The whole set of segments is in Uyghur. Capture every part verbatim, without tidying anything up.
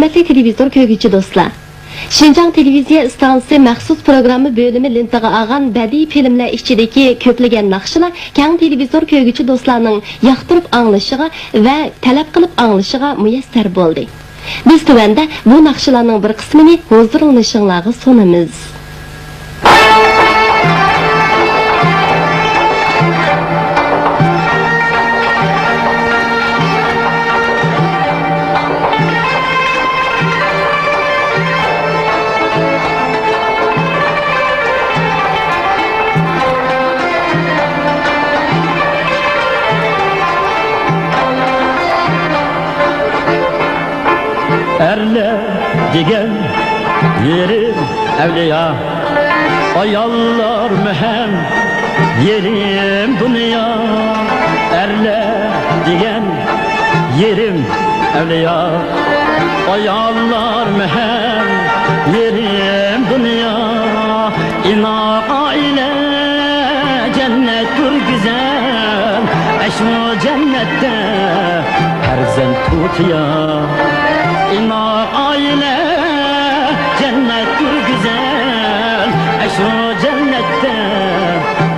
ھۆرمەتلىك تېلېۋىزور كۆرگۈچى دوستلار! شىنجاڭ تېلېۋىزىيە ئىستانسىسى مەخسۇس پروگرامما بۆلۈمى لېنتىغا ئالغان بەدىئىي فىلىملەر ئىچىدىكى كۆپلىگەن ناخشىلار كەڭ تېلېۋىزور كۆرگۈچى دوستلارنىڭ ياقتۇرۇپ ئاڭلىشىغا ۋە تەلەپ قىلىپ ئاڭلىشىغا مۇيەسسەر بولدى. بىز تۆۋەندە بۇ ناخشىلارنىڭ بىر قىسمىنى ھۇزۇرلىنىشىڭلارغا سۇنىمىز. ئەرلەر دېگەن يېرىم ئەۋلىيا، ئاياللارمۇ ھەم يېرىم دۇنيا. ئەرلەر دېگەن يېرىم ئەۋلىيا، ئاياللارمۇ ھەم يېرىم دۇنيا. ئىناق ئائىلە جەننەتتۇر گۈزەل، ئەشۇ جەننەتتە پەرزەنت تۇتىيا. ئىناق ئائىلە جەننەتتۇر گۈزەل، ئەشۇ جەننەتتە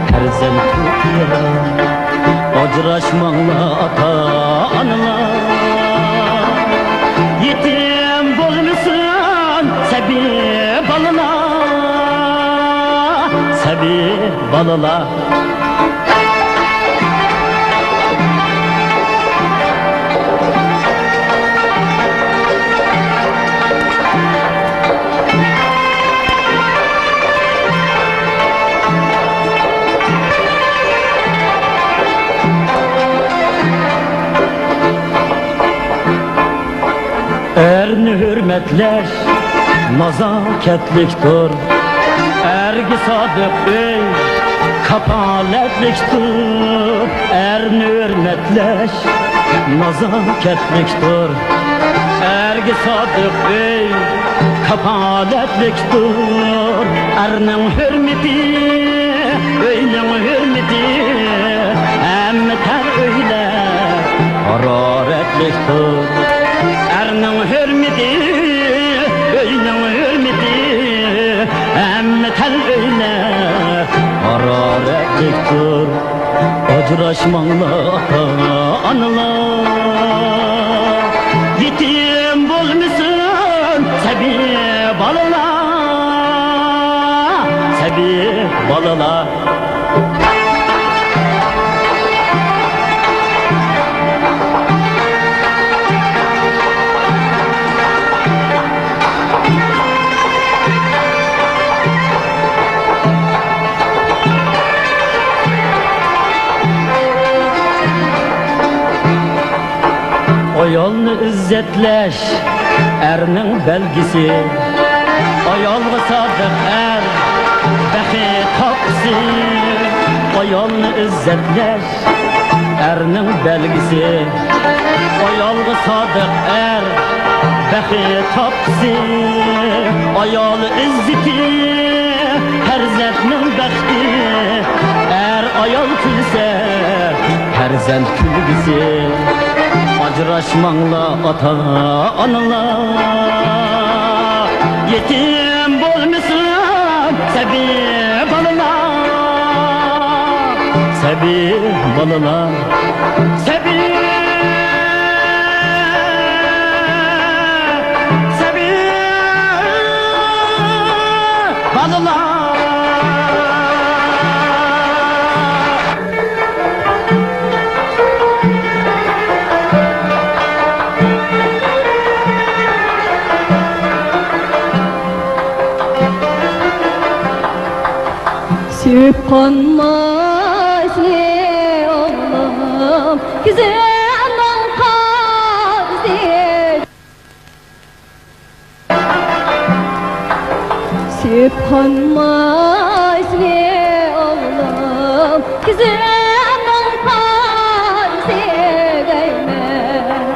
پەرزەنت تۇتىيا. ئاجراشماڭلار ئاتا-ئانىلار، يېتىم بولمىسۇن سەبىي بالىلار، سەبىي بالىلار. ئەرنى ھۆرمەتلەش نازاكەتلىكتۇر، ئەرگە سادىق ئۆي كاپالەتلىكتۇر. ئەرنى ھۆرمەتلەش نازاكەتلىكتۇر، ئەرگە سادىق ئۆي كاپالەتلىكتۇر. ئەرنىڭ ھۆرمىتى، ئۆينىڭ ھۆرمىتى، ھەممە تەر ئۆيلەر ھارارەتلىكتۇر. ئەرنىڭ ھۆرمىتى، ئۆينىڭ ھۆرمىتى، ھەممە تەر ئۆيلەر ھارارەتلىكتۇر. ئاجراشماڭلار ئاتا-ئانىلار، يېتىم بولمىسۇن سەبىي بالىلار، سەبىي بالىلار. ئايالنى ئىززەتلەش ئەرنىڭ بەلگىسى. ئايالغا سادىق ئەر بەخت تاپقۇسى. ئايالنى ئىززەتلەش ئەرنىڭ بەلگىسى. ئايالغا سادىق ئەر بەخت تاپقۇسى. ئايال ئىززىتى، پەرزەنتنىڭ بەختى. ئەر ئايال كۈلسە، پەرزەنت كۈلگۈسى. ئاجراشماڭلار ئاتا-ئانىلار، يېتىم بولمىسۇن سەبىي بالىلار، سەبىي بالىلار، سەبىي، سەبىي بالىلار. سۆيۈپ قانمايسىلى ئوغلۇم، كۆزۈمنىڭ قارىسى. سۆيۈپ قانمايسىلى ئوغلۇم، كۆزۈمنىڭ قارىسى دەيمەن.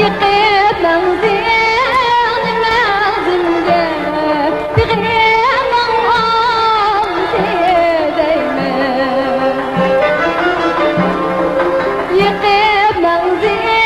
يېقىپ مەڭزىڭنى مەڭزىمگە، بېغىمنىڭ ئالىسى دەيمەن. يېقىپ مەڭزىڭنى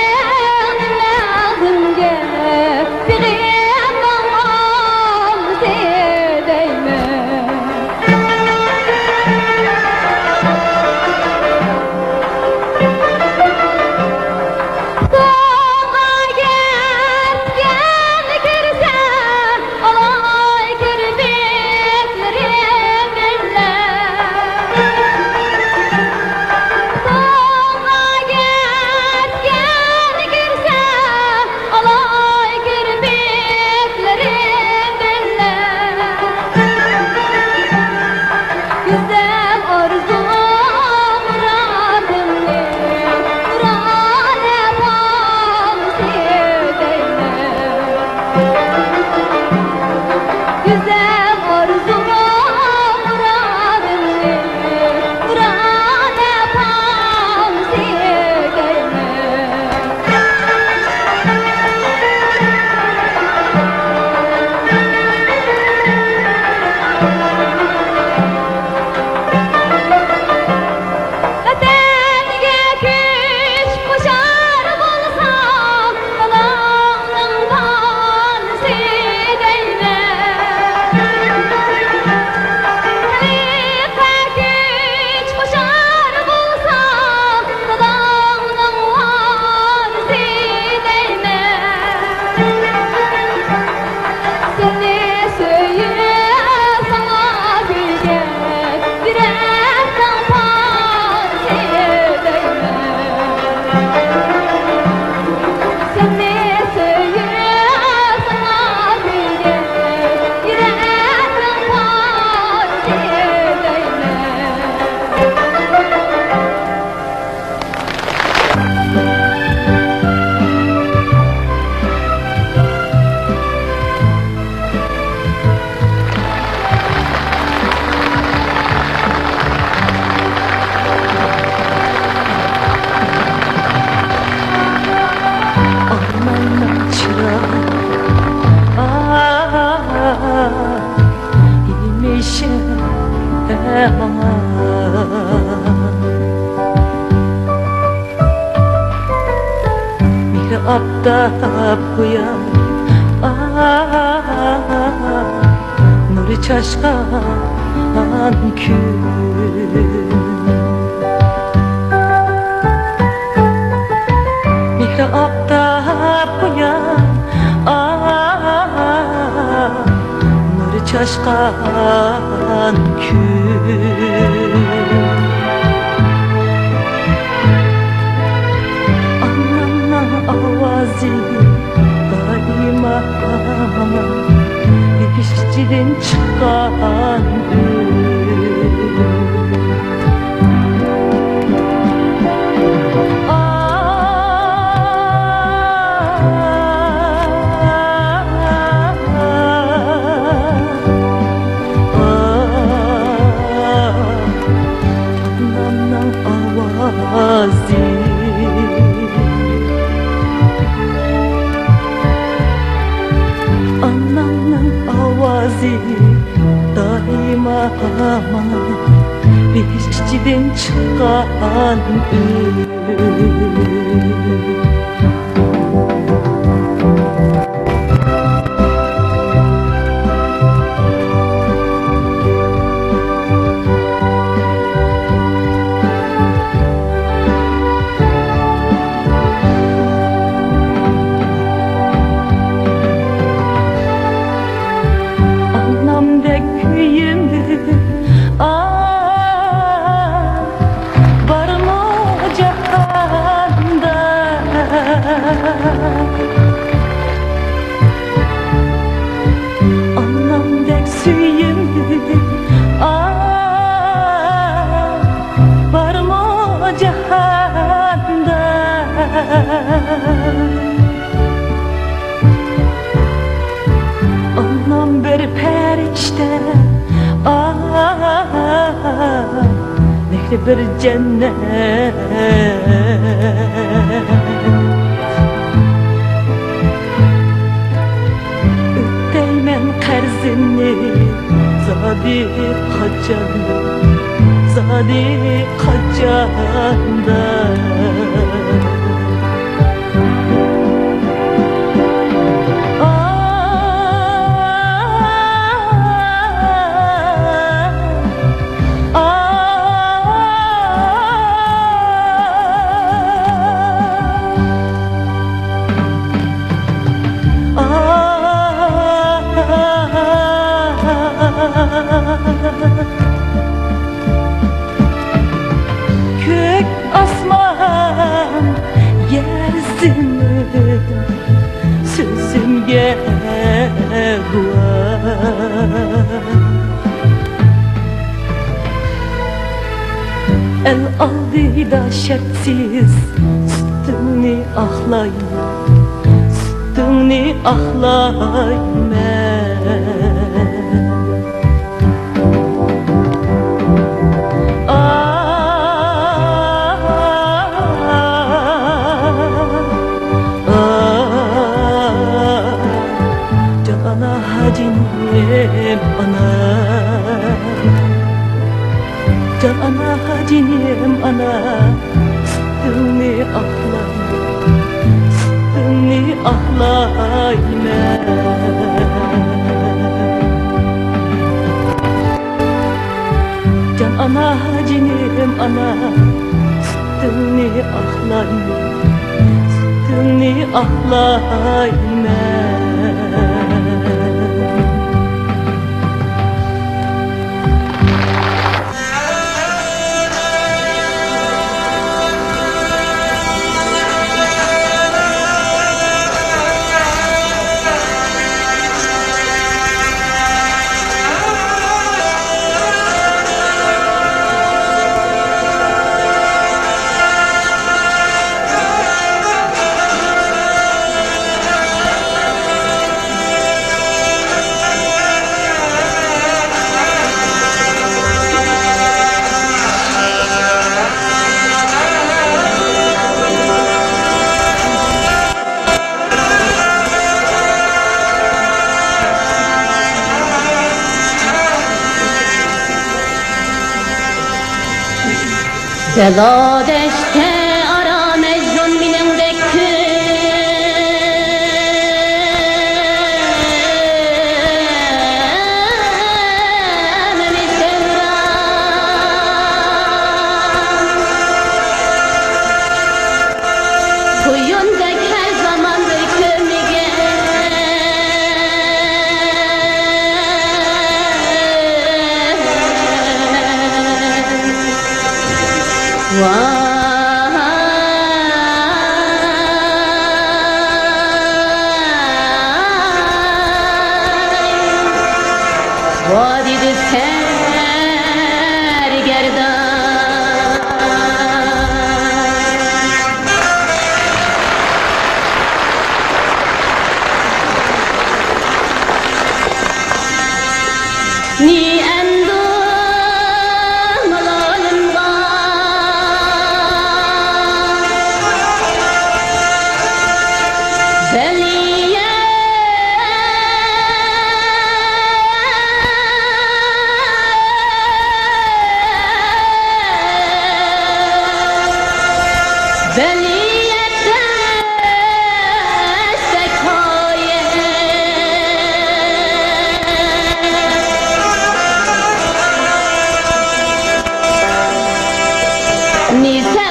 ماڭا. مېھرى ئاپتاپ قۇياش، ئاھ، نۇرى چاچقان كۈن. مېھرى ئاپتاپ قۇياش، ئاھ، نۇرى چاچقان كۈن. ئانامنىڭ ئاۋازى دائىما ماڭا بېھىش ئىچىدىن چىققان ئۈن. ئانامنىڭ ئاۋازى، ئانامنىڭ ئاۋازى دائىما ماڭا بېھىش ئىچىدىن چىققان ئۈن. ئانامدەك كۆيۈملۈك ئانا بارمۇ جاھاندا؟ ئانامدەك سۆيۈملۈك ئانا بارمۇ جاھاندا؟ ئانام بىر پەرىشتە، ئاھ، مېھرى بىر جەننەت. ئۆتەيمەن قەرزىمنى زادى قاچان، زادى قاچاندا؟ كۆك ئاسمان، يەر زېمىن، سۆزۈمگە گۇۋاھ. ئەل ئالدىدا شەرتسىز سۈتۈڭنى ئاقلايمەن، سۈتۈڭنى ئاقلايمەن. جان ئانا، جېنىم ئانا، جان ئانا، جېنىم ئانا، سۈتۈڭنى ئاقلايمەن، سۈتۈڭنى ئاقلايمەن. جان ئانا، جېنىم ئانا، سۈتۈڭنى ئاقلايمەن، سۈتۈڭنى ئاقلايمەن. بەلا دەشتى ئارا مەجنۇن مېنىڭدەك كۆمىمىز دەۋران. قۇيۇندەك ھەر زامان بىر كۆمۈلگەن. ۋاي، ۋادىدە سەرگەردان. نى ئەندۇ مالالىمغا بەلىيە، بەلىيە دەستەك قايىل. نى سەن